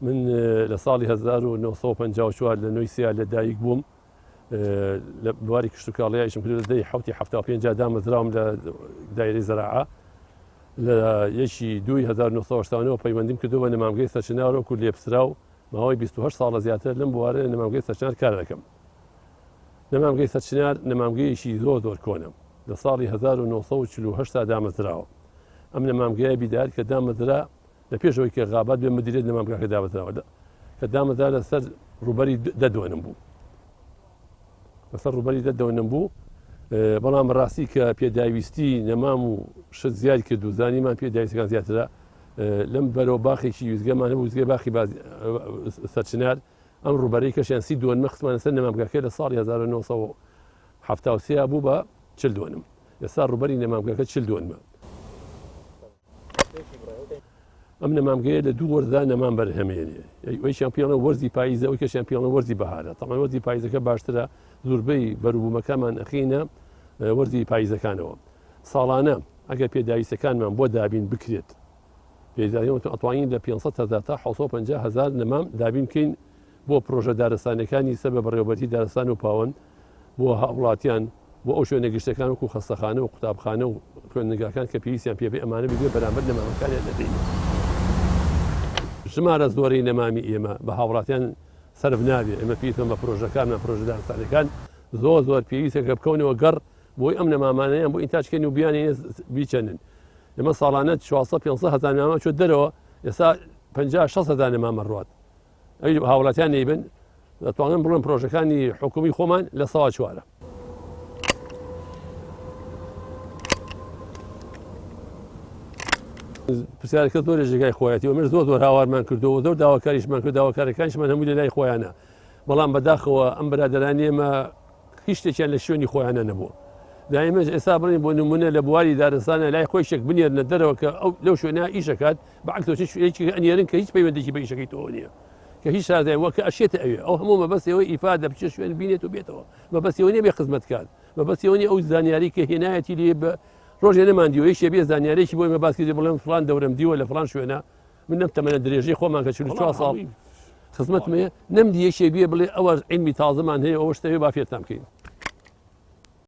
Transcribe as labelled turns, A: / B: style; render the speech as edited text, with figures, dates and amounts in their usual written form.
A: من لە ساڵی 1954 لە نۆی سیا لە دایک بووم لە بواری کشتتوکاڵی ئیشم کرد لە دەی حوتی 75 دامەزراوم لە دایرەی زەراعە لە یەکی دووی 1970 پەیوەندیم کردو بە نەمامگەی سەرچنار وەکو لێپسراو ماوەی 28 ساڵە زیاتر لەم بوارە لە نەمامگەی سەرچنار کار دەکەم. نەمامگەی سەرچنار نەمامگەیەکی زۆر زۆر کۆنە لە ساڵی 1940 دامەزراوە. ئەم نەمامگەیە بیدار کە دامەزرا لە پێش ئەوەی کە غابات بێ مدیریەت نەمامگاکە دامەزراوە کە دامەزرا لەسەر ڕووبەری دە دۆنم بوو لەسەر ڕووبەری دە دۆنم بوو بەڵام ڕاستی کە پێداویستی نەمام و شت زیاد کرد و زانیمان پێداویستەکان زیاترە لەم بەرەوە باخێکی ویزگەمان هەبوو ویزگەی باخی سەرچنار ئەم ڕووبەرەی کەشیان سی دۆنمە خستمانە سەر نەمامگاکەی لە ساڵی 1973 بوو بە 40 دۆنم ئێستا ڕووبەری نەمامگاکە 40 دۆنمە ئەم نەمامگەیە لە دوو وەرزدا نەمام بەرهەمێنێ ئەویشیان پێڵێن وەرزی پاییزە ئەوی کەشیان پێڵێن وەرزی بەهارە تەمان وەرزی پاییزەکە باشترە زوربەی بەروبوومەکانمان ئەخینە وەرزی پاییزەکانەوە ساڵانە ئەگەر پێداویستەکانمان بۆ دابین بکرێت ئەتوانین لە 500 هزار تا 650 هزار نەمام دابین بکەین بۆ پرۆژە دارستانەکانی سەر بە بەڕێوەبەری دارستان و پاوەن بۆ هاوڵاتیان بۆ ئەو شوێنە گشتەکان وەکو خەستەخانە و قوتابخانە و خوێندنگاکان کە پێویستیان پێ بێ ئەمانە ببێ بەرامبەر نەمامەکانیان دەدەین. ژمارە زۆرەی نەمامی ئێمە بە هاوڵاتیان سەرف نابێ ئێمە پێویستمان بە پرۆژەکانمان پرۆژە دارستانەکان زۆر زۆر پێویستە کە بکەونەوە گەڕ بۆی ئەم نەمامانەیان بۆ ئینتاج کەین و بیانێنێ بیچەنن ئێمە ساڵانە 400 500 هەزار نەمامە چۆ دەرەوە ئێستا 50 60 هەزار نەمامە ڕوات ئەویش هاوڵاتیان نەیبن دەتوانم بڵێم پرۆژەکانی حکومی خۆمان لە سەوا چوارە. پرسیارەکە زۆر جێگای خۆیەتی و من زۆر زۆر هاوارمان کردو زۆر داواکاریشمان کرد داواکارەکانیشمان هەموو لە لای خۆیانە بەڵام بەداخەوە ئەم برادەرانی ئێمە هیچ شتێکیان لە شوێنی خۆیانە نەبووە دایمەش ئێستا بڵێن بۆ نمونە لە بواری دارستانە لای خۆی شتێک بنێرنە دەرەوە کە ئەو لەو شوێنە ئیشەکات بە عەکسەوە چ شوێنێکی ئەنێرن کە هیچ پەیوەندێکی بە ئیشەکەی تۆوە نییە کە هیچ شارەزای وە کە ئەشێتە ئەوێ ئەو هەموو مەبەستی ئەوەی ئیفادە بچێ شوێن بینێت و بێتەوە مەبەستی ئەوە نییە بێ خزمەت کات مەبەستی ئەوە نییە ئەو زانیاری کە هێنایەتی لێ بە ڕۆژێ نەماندیوە یەکێ بێ زانیارێکی بۆ ئێمە باس کردی بڵێم فڵان دەورەم دیوە لە فڵان شوێنە من لەم تەمەنە درێژەی خۆمان کە 44 ساڵ خزمەتم هەیە نەمدی یەکێ بێ بڵێ ئەوە عیلمی تازەمان هەیە ئەوە شتەوێ با فێرتان بکەین.